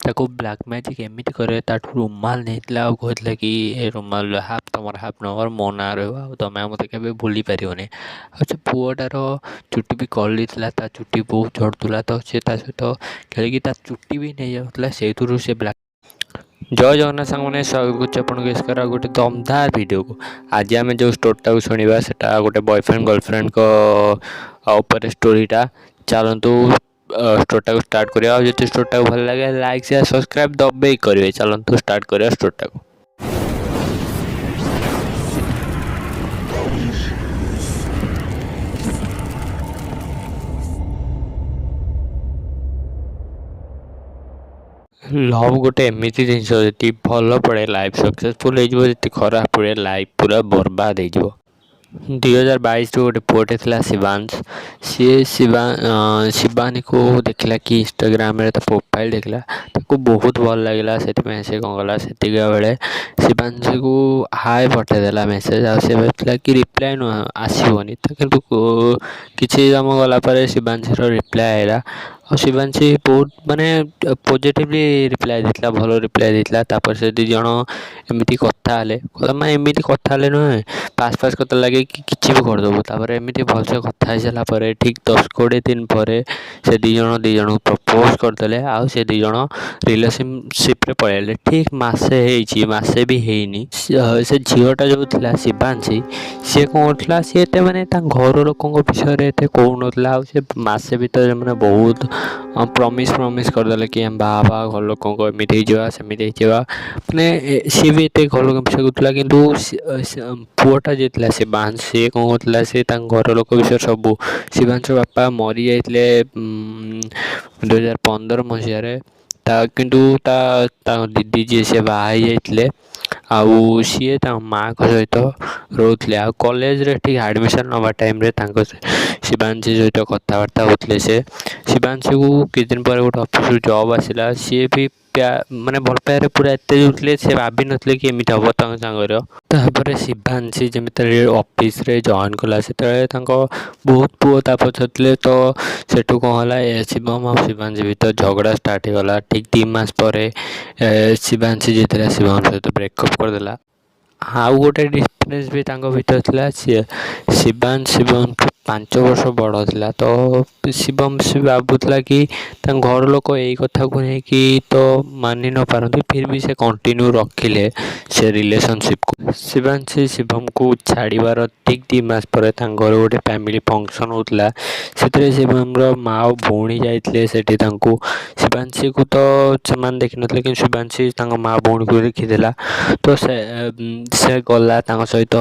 ତାକୁ black magic ଏମିତି କରେ, ତାଠୁ ରୁମାଲ ନେଇଥିଲା ଆଉ କହିଥିଲା କି ଏ ରୁମାଲ ହାଫ୍ ତୁମର ହାଫ୍ ନମ୍ବର ମୋ ନାଁ ରହିବ ଆଉ ତୁମେ ଆଉ ମୋତେ କେବେ ଭୁଲି ପାରିବନି। ଆଉ ସେ ପୁଅଟାର ଚୁଟି ବି କର୍ଲି ଥିଲା, ତା ଚୁଟି ବହୁତ ଝଡ଼ୁଥିଲା, ତ ସେ ତା ସହିତ ଖେଳିକି ତା ଚୁଟି ବି ନେଇଯାଉଥିଲା। ସେଇଥିରୁ ସେ ବ୍ଲାକ୍। ଜୟ ଜଗନ୍ନାଥ ସାଙ୍ଗମାନେ, ସ୍ୱାଗତ କରୁଛି ଆପଣଙ୍କୁ ଏସ୍କାର ଆଉ ଗୋଟେ ଦମଦାର ଭିଡ଼ିଓକୁ। ଆଜି ଆମେ ଯେଉଁ ଷ୍ଟୋରିଟାକୁ ଶୁଣିବା, ସେଟା ଗୋଟେ ବୟଫ୍ରେଣ୍ଡ ଗର୍ଲଫ୍ରେଣ୍ଡଙ୍କ ଉପରେ ଷ୍ଟୋରିଟା। ଚାଲନ୍ତୁ ଷ୍ଟୋରିଟାକୁ ଷ୍ଟାର୍ଟ କରିବା। ଆଉ ଯଦି ଷ୍ଟୋରିଟାକୁ ଭଲ ଲାଗେ, ଲାଇକ୍, ସେୟାର, ସବସ୍କ୍ରାଇବ୍ ଦବେଇ କରିବେ। ଚାଲନ୍ତୁ ଷ୍ଟାର୍ଟ କରିବା ଷ୍ଟୋରିଟାକୁ। ଲଭ୍ ଗୋଟେ ଏମିତି ଜିନିଷ, ଯଦି ଭଲ ପଡ଼େ ଲାଇଫ୍ ସକ୍ସେସଫୁଲ୍ ହେଇଯିବ, ଯଦି ଖରାପ ପଡ଼େ ଲାଇଫ୍ ପୁରା ବର୍ବାଦ ହେଇଯିବ। 2022ରୁ ଗୋଟେ ପୁଅଟେ ଥିଲା ଶିବାଂଶ। ସିଏ ଶିବାନୀକୁ ଦେଖିଲା କି ଇନଷ୍ଟାଗ୍ରାମରେ ତା ପ୍ରୋଫାଇଲ୍ ଦେଖିଲା, ତାକୁ ବହୁତ ଭଲ ଲାଗିଲା। ସେଥିପାଇଁ ସେ କ'ଣ କଲା, ସେତିକି ବେଳେ ଶିବାଂଶୀକୁ ହାଏ ପଠାଇଦେଲା ମେସେଜ୍। ଆଉ ସେ ଭାବିଥିଲା କି ରିପ୍ଲାଏ ନୁହଁ ଆସିବନି ତ, କିନ୍ତୁ କିଛି ସମୟ ଗଲା ପରେ ଶିବାଂଶୀର ରିପ୍ଲାଏ ଆଇଲା। ଆଉ ଶିବାଂଶୀ ବହୁତ ମାନେ ପଜିଟିଭଲି ରିପ୍ଲାଏ ଦେଇଥିଲା, ଭଲ ରିପ୍ଲାଏ ଦେଇଥିଲା। ତାପରେ ସେ ଦୁଇ ଜଣ ଏମିତି କଥା ହେଲେ, ମାନେ ଏମିତି କଥା ହେଲେ ନୁହେଁ, ପାସ୍ ପାସ୍ କଥା ଲାଗେ କି କିଛି ବି କରିଦେବୁ। ତାପରେ ଏମିତି ଭଲସେ କଥା ହେଇସାରିଲା ପରେ ଠିକ୍ 10-20 ଦିନ ପରେ ସେ ଦୁଇ ଜଣ ଦୁଇ ଜଣଙ୍କୁ ପ୍ରପୋଜ୍ କରିଦେଲେ ଆଉ ସେ ଦୁଇ ଜଣ ରିଲେସନସିପ୍ରେ ପଳେଇଲେ। ଠିକ୍ ମାସେ ହେଇଛି, ମାସେ ବି ହେଇନି, ସେ ଝିଅଟା ଯେଉଁ ଥିଲା ଶିବାଂଶୀ, ସିଏ କ'ଣ କରୁଥିଲା, ସିଏ ଏତେ ମାନେ ତାଙ୍କ ଘର ଲୋକଙ୍କ ବିଷୟରେ ଏତେ କହୁନଥିଲା। ଆଉ ସେ ମାସେ ଭିତରେ ମାନେ ବହୁତ ପ୍ରମିସ୍ ପ୍ରମିସ୍ କରିଦେଲେ କି ଆମେ ବାହା ହେବା, ଘର ଲୋକଙ୍କ ଏମିତି ହେଇଯିବା, ସେମିତି ହେଇଯିବା। ମାନେ ସିଏ ବି ଏତେ ଘର ଲୋକଙ୍କ ବିଷୟରେ କହୁଥିଲା, କିନ୍ତୁ ପୁଅଟା ଯିଏ ଥିଲା ଶିବାଂଶ, ସିଏ କ'ଣ କରୁଥିଲା, ସେ ତାଙ୍କ ଘର ଲୋକ ବିଷୟରେ ସବୁ। ଶିବାଂଶ ବାପା ମରିଯାଇଥିଲେ 2015 ମସିହାରେ। ତା କିନ୍ତୁ ତା ତାଙ୍କ ଦିଦି ଯିଏ, ସିଏ ବାହା ହେଇଯାଇଥିଲେ ଆଉ ସିଏ ତାଙ୍କ ମାଆଙ୍କ ସହିତ ରହୁଥିଲେ। ଆଉ କଲେଜରେ ଠିକ୍ ଆଡ଼ମିସନ୍ ନେବା ଟାଇମ୍ରେ ତାଙ୍କ ଶିବାଂଶୀ ସହିତ କଥାବାର୍ତ୍ତା ହେଉଥିଲେ ସେ। ଶିବାଂଶୀକୁ କିଛି ଦିନ ପରେ ଗୋଟେ ଅଫିସରୁ ଜବ୍ ଆସିଲା। ସିଏ ବି ମାନେ ଭଲ ପାଇବାରେ ପୁରା ଏତେ ଯାଉଥିଲେ, ସେ ଭାବିନଥିଲେ କି ଏମିତି ହେବ ତାଙ୍କ ସାଙ୍ଗର। ତାପରେ ଶିବାଂଶୀ ଯେମିତି ଅଫିସରେ ଜଏନ୍ କଲା, ସେତେବେଳେ ତାଙ୍କ ବହୁତ ପୁଅ ତା ପଛରେ ଥିଲେ। ତ ସେଠୁ କ'ଣ ହେଲା, ଏ ଶିବମ ଆଉ ଶିବାଂଶୀ ଭିତରେ ଝଗଡ଼ା ଷ୍ଟାର୍ଟ ହେଇଗଲା। ଠିକ୍ 3 ମାସ ପରେ ଶିବାଂଶୀ ଯିଏ ଥିଲା, ଶିବମ ସହିତ ବ୍ରେକଅପ୍ କରିଦେଲା। ଆଉ ଗୋଟେ ଡିଫରେନ୍ସ ବି ତାଙ୍କ ଭିତରେ ଥିଲା, ସିଏ ଶିବାଂଶ ଶିବମଠୁ 5 ବର୍ଷ ବଡ଼ ଥିଲା। ତ ଶିବମ ସେ ଭାବୁଥିଲା କି ତାଙ୍କ ଘର ଲୋକ ଏଇ କଥାକୁ ନେଇକି ତ ମାନି ନ ପାରନ୍ତି, ଫିର୍ ବି ସେ କଣ୍ଟିନ୍ୟୁ ରଖିଲେ ସେ ରିଲେସନସିପ୍କୁ। ଶିବାଂଶୀ ଶିବମକୁ ଛାଡ଼ିବାର ଠିକ୍ 2 ମାସ ପରେ ତାଙ୍କ ଘରେ ଗୋଟେ ଫ୍ୟାମିଲି ଫଙ୍କସନ୍ ହେଉଥିଲା। ସେଥିରେ ଶିବମର ମା ଆଉ ଭଉଣୀ ଯାଇଥିଲେ। ସେଠି ତାଙ୍କୁ ଶିବାଂଶୀକୁ ତ ସେମାନେ ଦେଖିନଥିଲେ, କିନ୍ତୁ ଶିବାଂଶୀ ତାଙ୍କ ମା ଭଉଣୀକୁ ଦେଖିଥିଲା। ତ ସେ ଗଲା ତାଙ୍କ ସହିତ,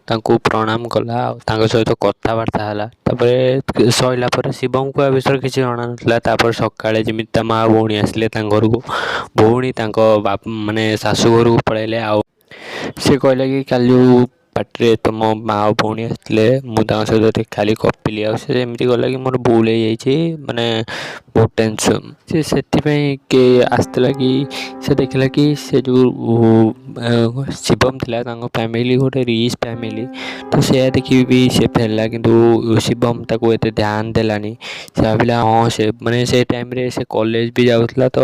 ତାଙ୍କୁ ପ୍ରଣାମ କଲା ଆଉ ତାଙ୍କ ସହିତ କଥାବାର୍ତ୍ତା ହେଲା। ତାପରେ ସରିଲା ପରେ ଶିବମକୁ ଆ ବିଷୟରେ କିଛି ଜଣା ନଥିଲା। ତାପରେ ସକାଳେ ଯେମିତି ତା ମା ଭଉଣୀ ଆସିଲେ ତାଙ୍କ ଘରକୁ, ଭଉଣୀ ତାଙ୍କ ବାପ ମାନେ ଶାଶୁ ଘରକୁ ପଳେଇଲେ। ଆଉ ସେ କହିଲା କି କାଲି ଯେଉଁ ପାର୍ଟିରେ ତୁମ ମା ଆଉ ଭଉଣୀ ଆସିଥିଲେ, ମୁଁ ତାଙ୍କ ସହିତ ଟିକେ ଖାଲି ଗପିଲି। ଆଉ ସେ ଏମିତି କହିଲା କି ମୋର ଭୁଲ ହେଇଯାଇଛି, ମାନେ ବହୁତ ଟେନସନ୍। ସେ ସେଥିପାଇଁ କି ଆସିଥିଲା କି ସେ ଦେଖିଲା କି ସେ ଯେଉଁ ଶିବମ ଥିଲା, ତାଙ୍କ ଫ୍ୟାମିଲି ଗୋଟେ ରିଚ୍ ଫ୍ୟାମିଲି। ତ ସେୟା ଦେଖିକି ବି ସେ ଫେରିଲା, କିନ୍ତୁ ଶିବମ ତାକୁ ଏତେ ଧ୍ୟାନ ଦେଲାନି। ସେ ଭାବିଲା ହଁ, ସେ ମାନେ ସେ ଟାଇମ୍ରେ ସେ କଲେଜ ବି ଯାଉଥିଲା, ତ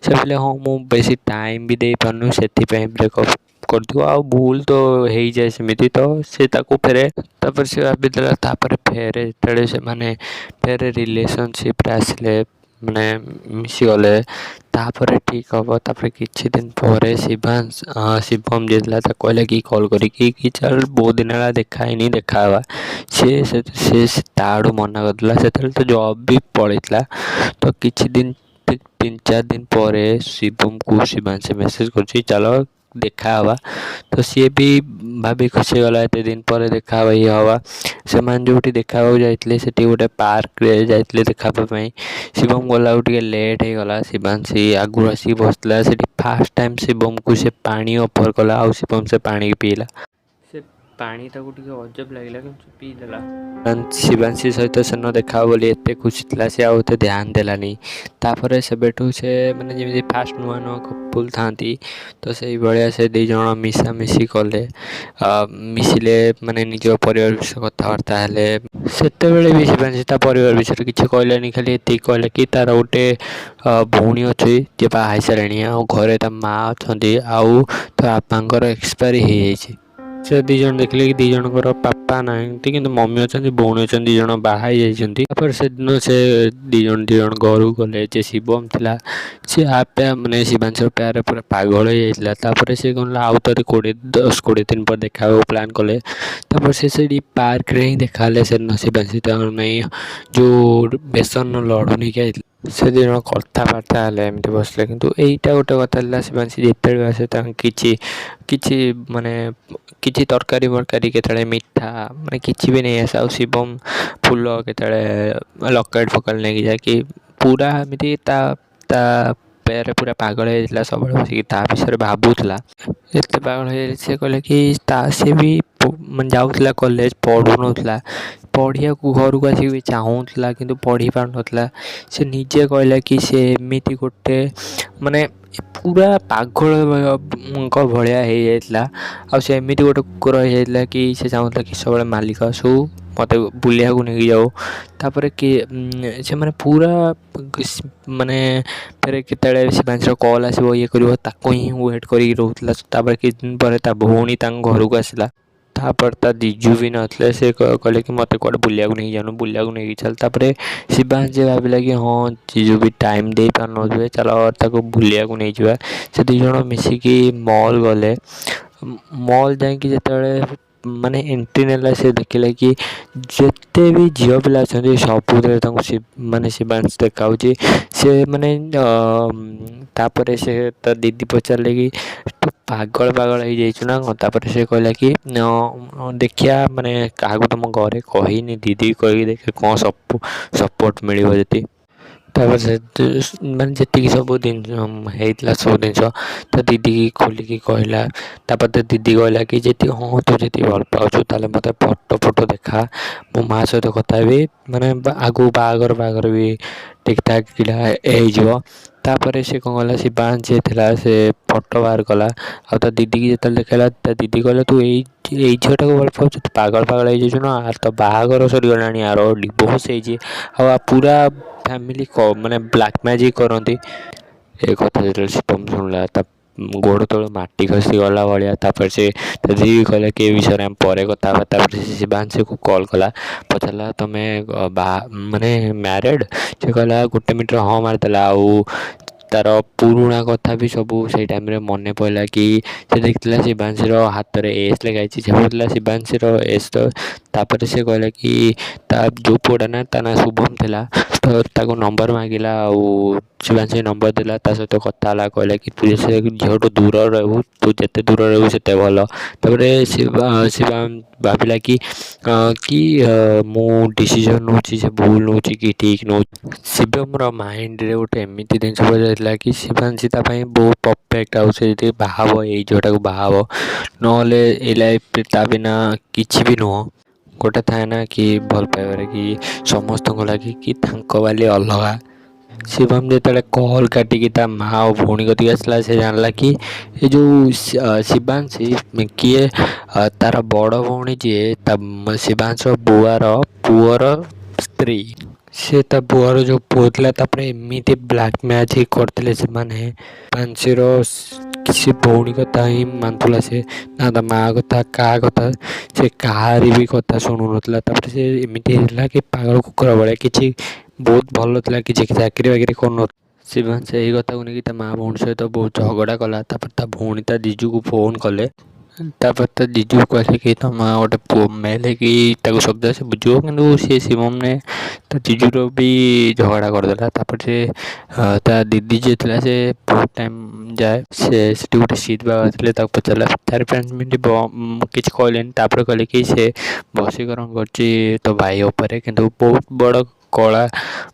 ସେ ଭାବିଲା ହଁ, ମୁଁ ବେଶୀ ଟାଇମ୍ ବି ଦେଇପାରୁନି, ସେଥିପାଇଁ ବ୍ରେକଅପ୍ କରିଥିବ ଆଉ ଭୁଲ ତ ହେଇଯାଏ ସେମିତି। ତ ସେ ତାକୁ ଫେରେ ତାପରେ ସେ ଭାବିଦେଲା। ତାପରେ ଫେରେ ଯେତେବେଳେ ସେମାନେ ଫେରେ ରିଲେସନସିପ୍ରେ ଆସିଲେ, ମାନେ ମିଶିଗଲେ, ତାପରେ ଠିକ୍ ହେବ। ତାପରେ କିଛି ଦିନ ପରେ ଶିବାଂଶ ଶିବମ ଯିଏ ଥିଲା, ତାକୁ କହିଲା କି କଲ୍ କରିକି କି ଚାଲ, ବହୁତ ଦିନ ହେଲା ଦେଖା ହେଇନି, ଦେଖା ହେବା। ସିଏ ସେ ତା ଆଡ଼ୁ ମନା କରିଦେଲା। ସେତେବେଳେ ତ ଜବ୍ ବି ପଳେଇଥିଲା। ତ କିଛି ଦିନ, ଠିକ୍ 3-4 ଦିନ ପରେ ଶିବମକୁ ଶିବାଂଶୀ ମେସେଜ୍ କରୁଛି, ଚାଲ ଦେଖା ହେବା। ତ ସିଏ ବି ଭାବି ଖୁସି ହେଇଗଲା, ଏତେ ଦିନ ପରେ ଦେଖା ହେବା, ଇଏ ହେବା। ସେମାନେ ଯେଉଁଠି ଦେଖା ହେବାକୁ ଯାଇଥିଲେ, ସେଠି ଗୋଟେ ପାର୍କରେ ଯାଇଥିଲେ ଦେଖା ହେବା ପାଇଁ। ଶିବମ ଗଲାବେଳକୁ ଟିକେ ଲେଟ୍ ହେଇଗଲା। ଶିବାଂଶୀ ଆଗରୁ ଆସିକି ବସିଥିଲା ସେଠି। ଫାର୍ଷ୍ଟ ଟାଇମ୍ ଶିବମକୁ ସେ ପାଣି ଅଫର୍ କଲା ଆଉ ଶିବମ ସେ ପାଣି ପିଇଲା। ସେ ପାଣି ତାକୁ ଟିକେ ଅଜବ ଲାଗିଲା, କିନ୍ତୁ ପିଇଦେଲା। ଶିବାଂଶୀ ସହିତ ସେଦିନ ଦେଖା ହବ ବୋଲି ଏତେ ଖୁସି ଥିଲା, ସେ ଆଉ ଏତେ ଧ୍ୟାନ ଦେଲାନି। ତାପରେ ସେବେଠୁ ସେ ମାନେ ଯେମିତି ଫାଷ୍ଟ ନୂଆ ନୂଆ କପୁଲ୍ ଥାଆନ୍ତି, ତ ସେଇଭଳିଆ ସେ ଦୁଇ ଜଣ ମିଶାମିଶି କଲେ, ମିଶିଲେ, ମାନେ ନିଜ ପରିବାର ବିଷୟରେ କଥାବାର୍ତ୍ତା ହେଲେ। ସେତେବେଳେ ବି ଶିବାଂଶୀ ତା ପରିବାର ବିଷୟରେ କିଛି କହିଲାନି। ଖାଲି ଏତିକି କହିଲା କି ତାର ଗୋଟେ ଭଉଣୀ ଅଛି ଯିଏ ବାହା ହେଇସାରିଲାଣି, ଆଉ ଘରେ ତା ମା ଅଛନ୍ତି, ଆଉ ତା ବାପାଙ୍କର ଏକ୍ସପାୟାରି ହେଇଯାଇଛି। ସେ ଦୁଇ ଜଣ ଦେଖିଲେ କି ଦୁଇ ଜଣଙ୍କର ବାପା ନାହାନ୍ତି, କିନ୍ତୁ ମମି ଅଛନ୍ତି, ଭଉଣୀ ଅଛନ୍ତି, ଦୁଇ ଜଣ ବାହା ହେଇଯାଇଛନ୍ତି। ତାପରେ ସେଦିନ ସେ ଦୁଇ ଜଣ ଦୁଇ ଜଣ ଘରକୁ ଗଲେ। ଯେ ଶିବମ ଥିଲା, ସେ ଆପେ ମାନେ ଶିବାଂଶୀର ପ୍ୟାରରେ ପୁରା ପାଗଳ ହେଇଯାଇଥିଲା। ତାପରେ ସେ କ'ଣ ହେଲା, ଆଉ ଥରେ 10-20 ଦିନ ପରେ ଦେଖା ହେବାକୁ ପ୍ଲାନ୍ କଲେ। ତାପରେ ସେ ସେଇଠି ପାର୍କରେ ହିଁ ଦେଖା ହେଲେ। ସେଦିନ ଶିବାଂଶୀ ତାଙ୍କ ପାଇଁ ଯେଉଁ ବେସନ ଲଡ଼ୁ ନେଇକି ଆଇଥିଲା। ସେ ଦୁଇ ଜଣ କଥାବାର୍ତ୍ତା ହେଲେ, ଏମିତି ବସିଲେ। କିନ୍ତୁ ଏଇଟା ଗୋଟେ କଥା ଥିଲା, ଶିବାଂଶୀ ଯେତେବେଳେ ବି ଆସେ, ତାଙ୍କ କିଛି କିଛି ମାନେ କିଛି ତରକାରୀ ଫରକାରୀ, କେତେବେଳେ ମିଠା, ମାନେ କିଛି ବି ନେଇ ଆସେ। ଆଉ ଶିବମ ଫୁଲ, କେତେବେଳେ ଲକେଟ୍ ଫକେଟ୍ ନେଇକି ଯାଇକି ପୁରା ଏମିତି ତା ତା ପ୍ୟାରରେ ପୁରା ପାଗଳ ହେଇଯାଇଥିଲା। ସବୁବେଳେ ବସିକି ତା ବିଷୟରେ ଭାବୁଥିଲା। ଏତେ ପାଗଳ ହେଇଯାଇଛି, ସେ କହିଲେ କି ତା ସେ ବି ମାନେ ଯାଉଥିଲା କଲେଜ, ପଢ଼ୁନଥିଲା। ପଢ଼ିବାକୁ ଘରକୁ ଆସିକି ବି ଚାହୁଁଥିଲା, କିନ୍ତୁ ପଢ଼ି ପାରୁନଥିଲା। ସେ ନିଜେ କହିଲା କି ସେ ଏମିତି ଗୋଟେ ମାନେ ପୁରା ପାଗଳଙ୍କ ଭଳିଆ ହେଇଯାଇଥିଲା। ଆଉ ସେ ଏମିତି ଗୋଟେ କୁକୁର ହେଇଯାଇଥିଲା କି ସେ ଚାହୁଁଥିଲା କି ସବୁବେଳେ ମାଲିକ ଆସୁ, ମୋତେ ବୁଲିବାକୁ ନେଇକି ଯାଉ। ତାପରେ କି ସେମାନେ ପୁରା ମାନେ ଫେରେ କେତେବେଳେ ଶିବାଂଶୀର କଲ୍ ଆସିବ, ଇଏ କରିବ, ତାକୁ ହିଁ ୱେଟ୍ କରିକି ରହୁଥିଲା। ତାପରେ କିଛି ଦିନ ପରେ ତା ଭଉଣୀ ତାଙ୍କ ଘରକୁ ଆସିଲା। ତାପରେ ତା ଜିଜୁ ବି ନଥିଲେ। ସେ କହିଲେ କି ମୋତେ କୁଆଡ଼େ ବୁଲିବାକୁ ନେଇକି ଯାଉନୁ, ବୁଲିବାକୁ ନେଇକି ଚାଲ। ତାପରେ ଶିବାଂଶୀ ଭାବିଲା କି ହଁ, ଜିଜୁ ବି ଟାଇମ୍ ଦେଇପାରୁନଥିବେ, ଚାଲ ତାକୁ ବୁଲିବାକୁ ନେଇଯିବା। ସେ ଦୁଇ ଜଣ ମିଶିକି ମଲ୍ ଗଲେ। ମଲ୍ ଯାଇକି ଯେତେବେଳେ ମାନେ ଏଣ୍ଟ୍ରି ନେଲା, ସେ ଦେଖିଲେ କି ଯେତେ ବି ଝିଅ ପିଲା ଅଛନ୍ତି, ସବୁଥିରେ ତାଙ୍କୁ ମାନେ ଶିବାଂଶୀ ଦେଖାହେଉଛି। ସେ ମାନେ ତାପରେ ସେ ତା ଦିଦି ପଚାରିଲେ କି ତୁ ପାଗଳ ପାଗଳ ହେଇଯାଇଛୁ ନା କ'ଣ? ତାପରେ ସେ କହିଲା କି ଦେଖିବା, ମାନେ କାହାକୁ ତମ ଘରେ କହିନି, ଦିଦି କହିକି ଦେଖେ କ'ଣ ସପୋର୍ଟ ମିଳିବ ଯଦି। ତାପରେ ସେ ମାନେ ଯେତିକି ସବୁ ଜିନିଷ ହେଇଥିଲା, ସବୁ ଜିନିଷ ତା ଦିଦିକି ଖୋଲିକି କହିଲା। ତାପରେ ତା ଦିଦି କହିଲା କି ଯଦି ହଁ, ତୁ ଯଦି ଭଲ ପାଉଛୁ, ତାହେଲେ ମୋତେ ଫଟୋ ଫଟୋ ଦେଖା, ମୋ ମା ସହିତ କଥା ହେବି, ମାନେ ଆଗକୁ ବାହାଘର ବାହାଘର ବି ଠିକ୍ ଠାକ୍ କିଲା ହେଇଯିବ। ତାପରେ ସେ କ'ଣ କଲା, ଶିବାଂଶ ଯିଏ ଥିଲା, ସେ ଫଟୋ ବାହାର କଲା। ଆଉ ତା ଦିଦିକି ଯେତେବେଳେ ଦେଖାଇଲା, ତା ଦିଦି କହିଲା, ତୁ ଏଇ ଏଇ ଝିଅଟାକୁ ଭଲ ପାଉଛୁ? ତୁ ପାଗଳ ପାଗଳ ହେଇଯାଇଛୁ ନା? ଆର ତ ବାହାଘର ସରିଗଲାଣି, ଆର ଡିଭୋର୍ସ ହେଇଛି, ଆଉ ଆ ପୁରା ଫ୍ୟାମିଲି ମାନେ ବ୍ଲାକ୍ ମ୍ୟାଜିକ୍ କରନ୍ତି। ଏ କଥା ଯେତେବେଳେ ଶିବମ ଶୁଣିଲା, ତା ଗୋଡ଼ ତଳୁ ମାଟି ଖସିଗଲା ଭଳିଆ। ତାପରେ ସେ ତା ଦିଦି କହିଲା କି ଏ ବିଷୟରେ ଆମେ ପରେ କଥା ହେବା। ତାପରେ ସେ ଶିବାଂଶୀକୁ କଲ୍ କଲା, ପଚାରିଲା, ତମେ ବାହା ମାନେ ମ୍ୟାରେଡ଼୍? ସେ କହିଲା, ଗୋଟେ ମିନିଟ୍ରେ ହଁ ମାରିଦେଲା। ଆଉ ତାର ପୁରୁଣା କଥା ବି ସବୁ ସେଇ ଟାଇମ୍ରେ ମନେ ପଡ଼ିଲା କି ସେ ଦେଖିଥିଲା ଶିବାଂଶୀର ହାତରେ ଏସ୍ ଲେଖା ହେଇଛି। ସେ ଭାବୁଥିଲା ଶିବାଂଶୀର ଏସ୍ ତ। ତାପରେ ସେ କହିଲା କି ତା ଯେଉଁ ପୁଅଟା ନା, ତା ନାଁ ଶୁଭମ ଥିଲା, ତ ତାକୁ ନମ୍ବର ମାଗିଲା। ଆଉ ଶିବାଂଶୀ ନମ୍ବର ଦେଲା, ତା ସହିତ କଥା ହେଲା। କହିଲା କି ତୁ ସେ ଝିଅଠୁ ଦୂରରେ ରହିବୁ, ତୁ ଯେତେ ଦୂରରେ ରହିବୁ ସେତେ ଭଲ। ତାପରେ ଶିବା ଶିବା ଭାବିଲା କି ମୁଁ ଡିସିସନ୍ ନେଉଛି, ସେ ଭୁଲ ନେଉଛି କି ଠିକ୍ ନେଉଛି। ଶିବମର ମାଇଣ୍ଡରେ ଗୋଟେ ଏମିତି ଜିନିଷ ପଶିଯାଇଥିଲା କି ଶିବାଂଶୀ ତା ପାଇଁ ବହୁତ ପରଫେକ୍ଟ, ଆଉ ସେ ଯଦି ବାହା ହେବ, ଏଇ ଝିଅଟାକୁ ବାହା ହେବ, ନହେଲେ ଏଇ ଲାଇଫ୍ ତା ବିନା କିଛି ବି ନୁହଁ। ଗୋଟେ ଥାଏ ନା କି ଭଲ ପାଇବାରେ କି ସମସ୍ତଙ୍କ ଲାଗି କି ତାଙ୍କ ବାଲି ଅଲଗା। ଶିବମ ଯେତେବେଳେ କଲ୍ କାଟିକି ତା ମା ଆଉ ଭଉଣୀ କତିକି ଆସିଲା, ସେ ଜାଣିଲା କି ଏ ଯେଉଁ ଶିବାଂଶୀ କିଏ, ତାର ବଡ଼ ଭଉଣୀ ଯିଏ ତା ଶିବାଂଶର ବୁଆର ପୁଅର ସ୍ତ୍ରୀ। ସେ ତା ବୁଆର ଯେଉଁ ପୁଅ ଥିଲା, ତାପରେ ଏମିତି ବ୍ଲାକ୍ ମ୍ୟାଜିକ୍ କରିଥିଲେ ସେମାନେ। ଶିବାଂଶୀର କିଛି ଭଉଣୀ କଥା ହିଁ ମାନୁଥିଲା ସେ, ନା ତା ମା କଥା, କାହା କଥା, ସେ କାହାରି ବି କଥା ଶୁଣୁନଥିଲା। ତାପରେ ସେ ଏମିତି ହେଇଥିଲା କି ପାଗଳ କୁକୁର ଭଳିଆ। କିଛି ବହୁତ ଭଲ ଥିଲା, କିଛି ଚାକିରି ବାକିରି କରୁନଥିଲା। ଶିବାଂଶ ଏହି କଥାକୁ ନେଇକି ତା ମା ଭଉଣୀ ସହିତ ବହୁତ ଝଗଡ଼ା କଲା। ତାପରେ ତା ଭଉଣୀ ତା ଜିଜୁକୁ ଫୋନ୍ କଲେ। ତାପରେ ତା ଜିଜୁ କହିଲେ କି ତମ ଗୋଟେ ପୁଅ ମେଲ୍ ହେଇକି ତାକୁ ଶବ୍ଦ ସେ ବୁଝିବ। କିନ୍ତୁ ସେ ଶିବମନେ ତା ଜିଜୁର ବି ଝଗଡ଼ା କରିଦେଲା। ତାପରେ ସେ ତା ଦିଦି ଯିଏ ଥିଲା, ସେ ବହୁତ ଟାଇମ୍ ଯାଏ ସେ ସେଠି ଗୋଟେ ସିଦ୍ଧ ବାବା ଥିଲେ, ତାକୁ ପଚାରିଲା। 4-5 ମିନିଟ୍ କିଛି କହିଲେନି। ତାପରେ କହିଲେ କି ସେ ବଶୀକରଣ କରିଛି ତୋ ଭାଇ ଉପରେ, କିନ୍ତୁ ବହୁତ ବଡ଼ କଳା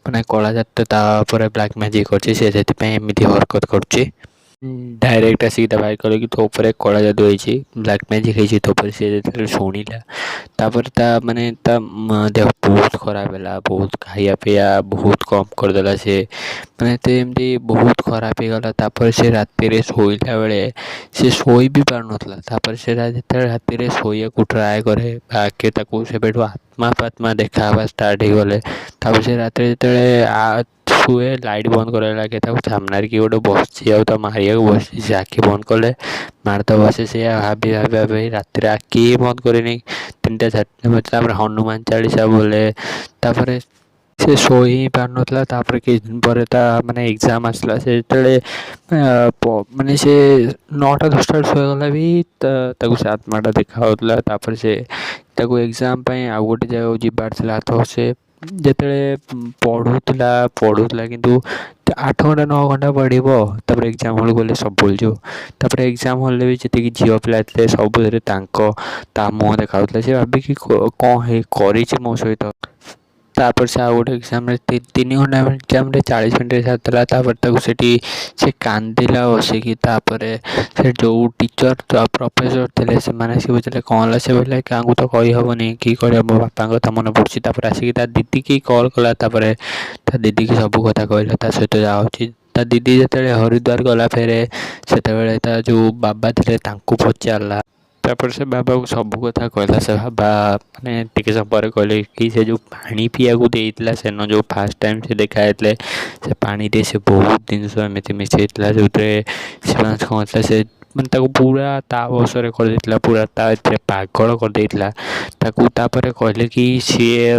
ମାନେ କଳା ଯାଦୁ ତା ଉପରେ ବ୍ଲାକ୍ ମ୍ୟାଜିକ୍ କରିଛି, ସେ ସେଥିପାଇଁ ଏମିତି ହରକତ କରୁଛି। ଡାଇରେକ୍ଟ ଆସିକି ତା ଭାଇ କହିଲେ କି ତୋ ଉପରେ କଳା ଯାଦୁ ହେଇଛି, ବ୍ଲାକ୍ ମ୍ୟାଜିକ୍ ହେଇଛି ତୋ ଉପରେ। ସେ ଯେତେବେଳେ ଶୁଣିଲା, ତାପରେ ତା ମାନେ ତା ଦେହ ବହୁତ ଖରାପ ହେଲା। ବହୁତ ଖାଇବା ପିଇବା ବହୁତ କମ୍ କରିଦେଲା ସେ, ମାନେ ଏତେ ଏମିତି ବହୁତ ଖରାପ ହେଇଗଲା। ତାପରେ ସେ ରାତିରେ ଶୋଇଲା ବେଳେ ସେ ଶୋଇ ବି ପାରୁନଥିଲା। ତାପରେ ସେ ଯେତେବେଳେ ରାତିରେ ଶୋଇବାକୁ ଟ୍ରାଏ କରେ ବାକି ତାକୁ ସେବେଠୁ ଆତ୍ମା ଫାତ୍ମା ଦେଖା ହେବା ଷ୍ଟାର୍ଟ ହେଇଗଲେ। ତାପରେ ସେ ରାତିରେ ଯେତେବେଳେ ଶୁଏ, ଲାଇଟ୍ ବନ୍ଦ କରିବାକୁ ଲାଗେ ତାକୁ ସାମ୍ନାରେ କିଏ ଗୋଟେ ବସିଛି ଆଉ ତାକୁ ମାରିବାକୁ ବସିଛି। ସେ ଆଖି ବନ୍ଦ କଲେ ମାରିଦେବ। ସେ ସେଇଆ ଭାବି ଭାବି ଭାବି ରାତିରେ ଆଖି ବନ୍ଦ କରେନି 3ଟା 4ଟା। ତାପରେ ହନୁମାନ ଚାଳିଶା ବୋଲେ। ତାପରେ ସେ ଶୋଇ ହିଁ ପାରୁନଥିଲା। ତାପରେ କିଛି ଦିନ ପରେ ତା ମାନେ ଏକ୍ଜାମ୍ ଆସିଲା। ସେ ଯେତେବେଳେ ମାନେ ସେ 9ଟା 10ଟା ବେଳେ ଶୋଇଗଲା ବି ତାକୁ ସେ ଆତ୍ମାଟା ଦେଖା ହେଉଥିଲା। ତାପରେ ସେ ତାକୁ ଏକ୍ଜାମ୍ ପାଇଁ ଆଉ ଗୋଟେ ଜାଗାକୁ ଯିବାର ଥିଲା। ତ ସେ ଯେତେବେଳେ ପଢ଼ୁଥିଲା ପଢ଼ୁଥିଲା, କିନ୍ତୁ 8 ଘଣ୍ଟା 9 ଘଣ୍ଟା ପଢ଼ିବ, ତାପରେ ଏକ୍ଜାମ୍ ହଲ୍କୁ ଗଲେ ସବୁ ଭୁଲିଯିବ। ତାପରେ ଏକ୍ଜାମ୍ ହଲ୍ରେ ବି ଯେତିକି ଝିଅ ପିଲା ଥିଲେ, ସବୁଥିରେ ତା ମୁହଁ ଦେଖାଯାଉଥିଲା। ସେ ଭାବିକି କ'ଣ ହେଇ କରିଛି ମୋ ସହିତ। ତାପରେ ସେ ଆଉ ଗୋଟେ ଏକ୍ଜାମ୍ରେ 3 ଘଣ୍ଟା ଏକ୍ଜାମ୍ରେ 40 ମିନିଟ୍ରେ ସାରିଥିଲା। ତାପରେ ତାକୁ ସେଠି ସେ କାନ୍ଦିଲା ବସିକି। ତାପରେ ସେ ଯେଉଁ ଟିଚର୍ ପ୍ରଫେସର୍ ଥିଲେ, ସେମାନେ ଆସିକି ପଚାରିଲେ କ'ଣ ହେଲା? ସେ କହିଲା, କାହାକୁ ତ କହିହେବନି କି କରିବା, ମୋ ବାପାଙ୍କ କଥା ମନେ ପଡ଼ୁଛି। ତାପରେ ଆସିକି ତା ଦିଦିକି କଲ୍ କଲା। ତାପରେ ତା ଦିଦିକି ସବୁ କଥା କହିଲା ତା ସହିତ ଯାହା ହେଉଛି। ତା ଦିଦି ଯେତେବେଳେ ହରିଦ୍ୱାର ଗଲା ଫେରେ, ସେତେବେଳେ ତା ଯେଉଁ ବାବା ଥିଲେ ତାଙ୍କୁ ପଚାରିଲା। ତାପରେ ସେ ବାବାକୁ ସବୁ କଥା କହିଲା। ସେ ବାବା ମାନେ ଟିକେ ସମୟ ପରେ କହିଲେ କି ସେ ଯେଉଁ ପାଣି ପିଇବାକୁ ଦେଇଥିଲା ସେଦିନ, ଯେଉଁ ଫାର୍ଷ୍ଟ ଟାଇମ୍ ସେ ଦେଖା ହେଇଥିଲେ, ସେ ପାଣିରେ ସେ ବହୁତ ଜିନିଷ ଏମିତି ମିଶାଇଥିଲା, ଯେଉଁଥିରେ ଶିବାଂଶ କ'ଣ ଥିଲା, ସେ ମାନେ ତାକୁ ପୁରା ତା ବଶରେ କରିଦେଇଥିଲା, ପୁରା ତା ଏଥିରେ ପାଗଳ କରିଦେଇଥିଲା ତାକୁ। ତାପରେ କହିଲେ କି ସିଏ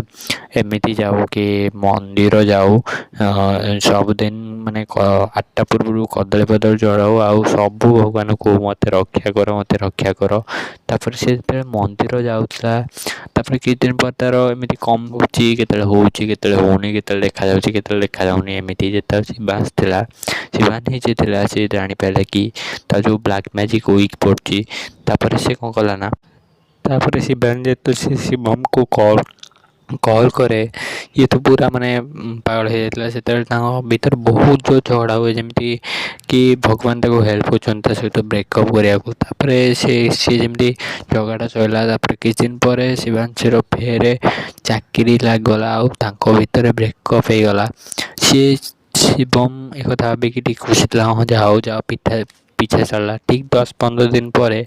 ଏମିତି ଯାଉ କି ମନ୍ଦିର ଯାଉ ସବୁଦିନ, ମାନେ 8ଟା ପୂର୍ବରୁ କଦଳୀ ଫଦଳୀ ଚଢ଼ାଉ ଆଉ ସବୁ ଭଗବାନଙ୍କୁ ମୋତେ ରକ୍ଷା କର, ମୋତେ ରକ୍ଷା କର। ତାପରେ ସେ ଯେତେବେଳେ ମନ୍ଦିର ଯାଉଥିଲା, ତାପରେ କିଛି ଦିନ ପରେ ତା'ର ଏମିତି କମୁଛି, କେତେବେଳେ ହେଉଛି, କେତେବେଳେ ହେଉନି, କେତେବେଳେ ଦେଖାଯାଉଛି, କେତେବେଳେ ଦେଖାଯାଉନି, ଏମିତି। ଯେତେବେଳେ ଶିବାଂଶ ଥିଲା, ଶିବାନୀ ଯିଏ ଥିଲା, ସେ ଜାଣିପାରିଲା କି ତା ଯେଉଁ ବ୍ଲାକ୍ ମ୍ୟାଜିକ୍ ୱିକ୍ ପଡ଼ୁଛି। ତାପରେ ସେ କ'ଣ କଲା ନା, ତାପରେ ଶିବାନୀ ଯେହେତୁ ସେ ଶିବମକୁ କଲ୍ କଲ୍ କରେ, ଇଏ ତ ପୁରା ମାନେ ପାଗଳ ହେଇଯାଇଥିଲା। ସେତେବେଳେ ତାଙ୍କ ଭିତରେ ବହୁତ ଜୋର ଝଗଡ଼ା ହୁଏ, ଯେମିତି କି ଭଗବାନ ତାକୁ ହେଲ୍ପ କରୁଛନ୍ତି ତା ସହିତ ବ୍ରେକଅପ୍ କରିବାକୁ। ତାପରେ ସେ ଯେମିତି ଝଗଡ଼ା ସରିଲା, ତାପରେ କିଛି ଦିନ ପରେ ଶିବାଂଶୀର ଫେରେ ଚାକିରି ଲାଗିଗଲା ଆଉ ତାଙ୍କ ଭିତରେ ବ୍ରେକଅପ୍ ହେଇଗଲା। ସିଏ ଶିବମ ଏକଥା ଭାବିକି ଟିକେ ଖୁସି ଥିଲା, ହଁ ଯାହା ହଉ, ଯାହା ପିଠା ପିଛା ସରିଲା। ଠିକ୍ 10-15 ଦିନ ପରେ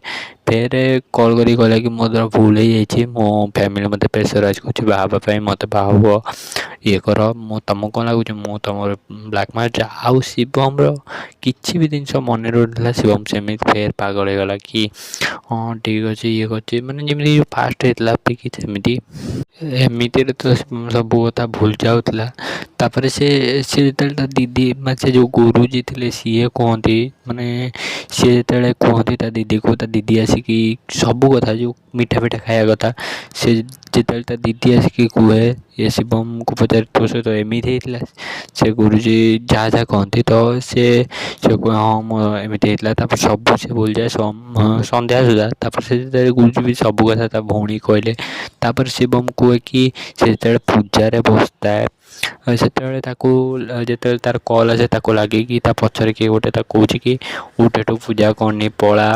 ଫେରେ କଲ୍ କରିକି କହିଲା କି ମୋ ଦ୍ୱାରା ଭୁଲ ହେଇଯାଇଛି, ମୋ ଫ୍ୟାମିଲି ମୋତେ ପ୍ରେସରାଇଜ୍ କରୁଛି ବାହା ହେବା ପାଇଁ, ମୋତେ ବାହା ହୁଅ, ଇଏ କର। ମୁଁ ତୁମକୁ କ'ଣ ଲାଗୁଛି, ମୁଁ ତୁମର ବ୍ଲାକ୍ ମାରିଛି? ଆଉ ଶିବମର କିଛି ବି ଜିନିଷ ମନେ ରହୁନଥିଲା। ଶିବମ ସେମିତି ଫେର ପାଗଳ ହେଇଗଲା କି ହଁ ଠିକ୍ ଅଛି, ଇଏ କରିଛି, ମାନେ ଯେମିତି ଫାଷ୍ଟ ହେଇଥିଲା ଠିକ୍ ସେମିତି। ଏମିତିରେ ତ ସବୁ କଥା ଭୁଲି ଯାଉଥିଲା। ତାପରେ ସେ ଯେତେବେଳେ ତା ଦିଦି, ମାନେ ସେ ଯେଉଁ ଗୁରୁଜୀ ଥିଲେ, ସିଏ କୁହନ୍ତି, ମାନେ ସିଏ ଯେତେବେଳେ କୁହନ୍ତି ତା ଦିଦିକୁ, ତା ଦିଦି ଆସିକି ସବୁ କଥା, ଯେଉଁ ମିଠା ଫିଠା ଖାଇବା କଥା, ସେ ଯେତେବେଳେ ତା ଦିଦି ଆସିକି କୁହେ, ଇଏ ଶିବମକୁ ପଚାରେ ତୋ ସହିତ ଏମିତି ହେଇଥିଲା? ସେ ଗୁରୁଜୀ ଯାହା ଯାହା କହନ୍ତି, ତ ସେ କୁହେ ହଁ, ମୋ ଏମିତି ହେଇଥିଲା। ତାପରେ ସବୁ ସେ ଭୁଲିଯାଏ ସନ୍ଧ୍ୟା ସୁଦ୍ଧା। ତାପରେ ସେ ଯେତେବେଳେ ଗୁରୁଜୀ ବି ସବୁ କଥା ତା ଭଉଣୀ କହିଲେ, ତାପରେ ଶିବମ କୁହେ କି ସେ ଯେତେବେଳେ ପୂଜାରେ ବସିଥାଏ, ସେତେବେଳେ ତାକୁ ଯେତେବେଳେ ତାର କଲ୍ ଆସେ, ତାକୁ ଲାଗେ କି ତା ପଛରେ କିଏ ଗୋଟେ ତାକୁ କହୁଛି କି ଉଠ ଏଠୁ, ପୂଜା କରନି, ପଳା।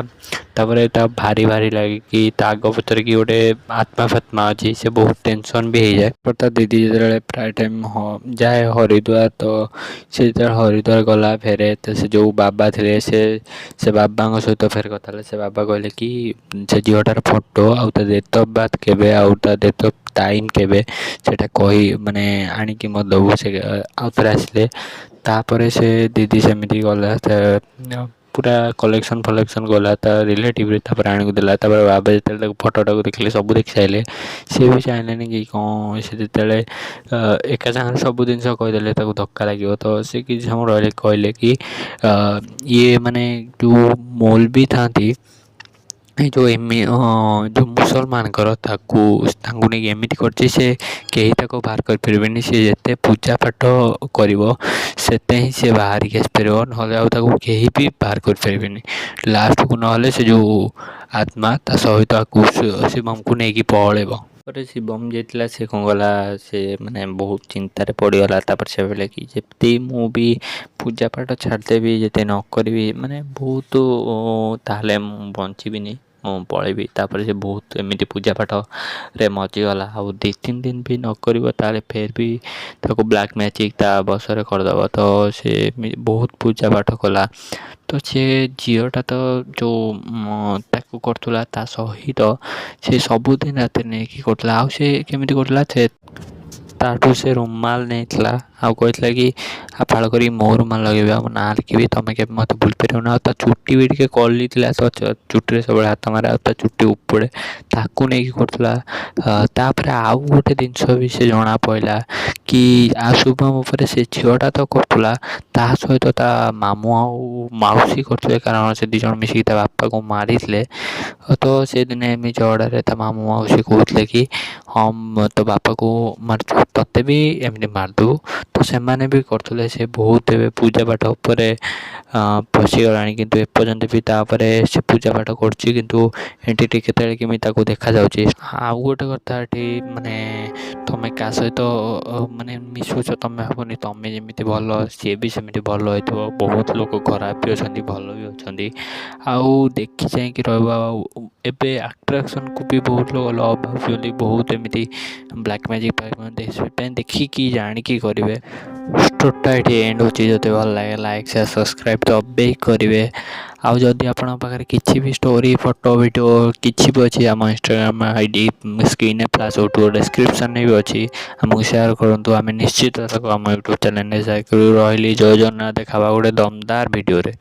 ତାପରେ ତା ଭାରି ଭାରି ଲାଗେ କି ତା ଆଗ ପଛରେ କି ଗୋଟେ ଆତ୍ମା ଫାତ୍ମା ଅଛି। ସେ ବହୁତ ଟେନସନ୍ ବି ହେଇଯାଏ। ତା ଦିଦି ଯେତେବେଳେ ପ୍ରାୟ ଟାଇମ୍ ଯାଏ ହରିଦ୍ୱାର, ତ ସେ ଯେତେବେଳେ ହରିଦ୍ୱାର ଗଲା ଫେରେ, ତ ସେ ଯେଉଁ ବାବା ଥିଲେ, ସେ ବାବାଙ୍କ ସହିତ ଫେରେ କଥା ହେଲେ। ସେ ବାବା କହିଲେ କି ସେ ଝିଅଟାର ଫଟୋ ଆଉ ତା ଡେଟ୍ ଅଫ୍ ବାର୍ଥ କେବେ ଆଉ ତା ଡେଟ୍ ଅଫ୍ ଟାଇମ୍ କେବେ, ସେଇଟା କହି ମାନେ ଆଣିକି ମୋତେ ଦେବୁ ସେ ଆଉ ଥରେ ଆସିଲେ। ତାପରେ ସେ ଦିଦି ସେମିତି ଗଲା, ସେ ପୁରା କଲେକ୍ସନ୍ ଫଲେକ୍ସନ୍ ଗଲା ତା ରିଲେଟିଭ୍ରେ, ତାପରେ ଆଣିକି ଦେଲା। ତାପରେ ବାବା ଯେତେବେଳେ ତାକୁ ଫଟୋଟାକୁ ଦେଖିଲେ, ସବୁ ଦେଖି ସାରିଲେ, ସିଏ ବି ଚାହିଁଲେନି କି କ'ଣ। ସେ ଯେତେବେଳେ ଏକା ସାଙ୍ଗରେ ସବୁ ଜିନିଷ କହିଦେଲେ, ତାକୁ ଧକ୍କା ଲାଗିବ। ତ ସେ କିଛି ସମୟ ରହିଲେ, କହିଲେ କି ଇଏ ମାନେ ଯେଉଁ ମୌଲବି ଥାଆନ୍ତି, ଏ ଯେଉଁ ଯେଉଁ ମୁସଲମାନଙ୍କର, ତାକୁ ତାଙ୍କୁ ନେଇକି ଏମିତି କରିଛି, ସେ କେହି ତାକୁ ବାହାର କରିପାରିବେନି। ସେ ଯେତେ ପୂଜା ପାଠ କରିବ, ସେତେ ହିଁ ସେ ବାହାରିକି ଆସିପାରିବ, ନହେଲେ ଆଉ ତାକୁ କେହି ବି ବାହାର କରିପାରିବେନି ଲାଷ୍ଟକୁ, ନହେଲେ ସେ ଯେଉଁ ଆତ୍ମା ତା ସହିତ ଆକୁ ଶିବମକୁ ନେଇକି ପଳେଇବ। ତାପରେ ଶିବମ ଯାଇଥିଲା, ସେ କ'ଣ କଲା, ସେ ମାନେ ବହୁତ ଚିନ୍ତାରେ ପଡ଼ିଗଲା। ତାପରେ ସେ ଭାବିଲା କି ଯଦି ମୁଁ ବି ପୂଜା ପାଠ ଛାଡ଼ିଦେବି, ଯଦି ନ କରିବି ମାନେ ବହୁତ, ତାହେଲେ ମୁଁ ବଞ୍ଚିବିନି, ମୁଁ ପଳେଇବି। ତାପରେ ସେ ବହୁତ ଏମିତି ପୂଜା ପାଠରେ ମଜିଗଲା। ଆଉ 2-3 ଦିନ ବି ନ କରିବ, ତାହେଲେ ଫେର୍ ବି ତାକୁ ବ୍ଲାକ୍ ମ୍ୟାଜିକ୍ ତା ବଶରେ କରିଦେବ। ତ ସେ ବହୁତ ପୂଜା ପାଠ କଲା। ତ ସେ ଝିଅଟା ତ ଯେଉଁ ତାକୁ କରୁଥିଲା, ତା ସହିତ ସେ ସବୁଦିନ ରାତିରେ ନେଇକି କରୁଥିଲା। ଆଉ ସେ କେମିତି କରୁଥିଲା? ସେ ତାଠୁ ସେ ରୁମାଲ ନେଇଥିଲା ଆଉ କହିଥିଲା କି ଆଉ ଫାଳ କରିକି ମୋ ରୁମାଲ ଲଗେଇବି ଆଉ ନାଁ ଲେଖିବି, ତମେ କେବେ ମୋତେ ଭୁଲିପାରିବନି। ଆଉ ତା ଚୁଟି ବି ଟିକେ କର୍ଲି ଥିଲା, ତ ଚୁଟିରେ ସବୁବେଳେ ହାତ ମାରେ ଆଉ ତା ଚୁଟି ଉପୁଡ଼େ, ତାକୁ ନେଇକି କରୁଥିଲା। ତାପରେ ଆଉ ଗୋଟେ ଜିନିଷ ବି ସେ ଜଣା ପଡ଼ିଲା କି ଆଉ ଶୁଭମ ଉପରେ ସେ ଝିଅଟା ତ କରୁଥିଲା, ତା ସହିତ ତା ମାମୁଁ ଆଉ ମାଉସୀ କରୁଥିଲେ, କାରଣ ସେ ଦୁଇ ଜଣ ମିଶିକି ତା ବାପାକୁ ମାରିଥିଲେ। ତ ସେଦିନ ଏମିତି ଝଗଡ଼ାରେ ତା ମାମୁଁ ମାଉସୀ କହୁଥିଲେ କି ହଁ, ତୋ ବାପାକୁ ମାରିଛୁ, ତୋତେ ବି ଏମିତି ମାରିଦେବୁ। ତ ସେମାନେ ବି କରୁଥିଲେ। ସେ ବହୁତ ଏବେ ପୂଜା ପାଠ ଉପରେ ପଶିଗଲାଣି, କିନ୍ତୁ ଏପର୍ଯ୍ୟନ୍ତ ବି ତାପରେ ସେ ପୂଜା ପାଠ କରୁଛି, କିନ୍ତୁ ଏଣ୍ଟିଟି କେତେବେଳେ କେମିତି ତାକୁ ଦେଖାଯାଉଛି। ଆଉ ଗୋଟେ କଥା ଏଠି, ମାନେ ତୁମେ କାହା ସହିତ ମାନେ ମିଶୁଛ, ତୁମେ ଭାବନି ତୁମେ ଯେମିତି ଭଲ ସିଏ ବି ସେମିତି ଭଲ ହେଇଥିବ। ବହୁତ ଲୋକ ଖରାପ ବି ଅଛନ୍ତି, ଭଲ ବି ଅଛନ୍ତି, ଆଉ ଦେଖି ଚାହିଁକି ରହିବ। ଆଉ ଏବେ ଆଟ୍ରାକ୍ସନ୍କୁ ବି ବହୁତ ଲୋକ ଲଭ୍ ଭାବୁଛନ୍ତି, ବହୁତ ଏମିତି ବ୍ଲାକ୍ ମ୍ୟାଜିକ୍ ପାଇପାରନ୍ତି। ସେଥିପାଇଁ ଦେଖିକି ଜାଣିକି କରିବେ। ଷ୍ଟୋରିଟା ଏଠି ଏଣ୍ଡ ହେଉଛି। ଯଦି ଭଲ ଲାଗେ, ଲାଇକ୍, ସେୟାର, ସବସ୍କ୍ରାଇବ୍ ତ ଅବେଇ କରିବେ। ଆଉ ଯଦି ଆପଣଙ୍କ ପାଖରେ କିଛି ବି ଷ୍ଟୋରି, ଫଟୋ, ଭିଡ଼ିଓ କିଛି ବି ଅଛି, ଆମ ଇନଷ୍ଟାଗ୍ରାମ I D ସ୍କ୍ରିନ୍ରେ ଫ୍ଲାସ୍ ହେଉଥିବ, ଡେସ୍କ୍ରିପ୍ସନ୍ରେ ବି ଅଛି, ଆମକୁ ସେୟାର କରନ୍ତୁ। ଆମେ ନିଶ୍ଚିତ ତାକୁ ଆମ ୟୁଟ୍ୟୁବ୍ ଚ୍ୟାନେଲ୍ରେ ସେୟାର କରିବୁ। ରହିଲି, ଜୟ ଜଗନ୍ନାଥ। ଦେଖା ଗୋଟେ ଦମଦାର ଭିଡ଼ିଓରେ।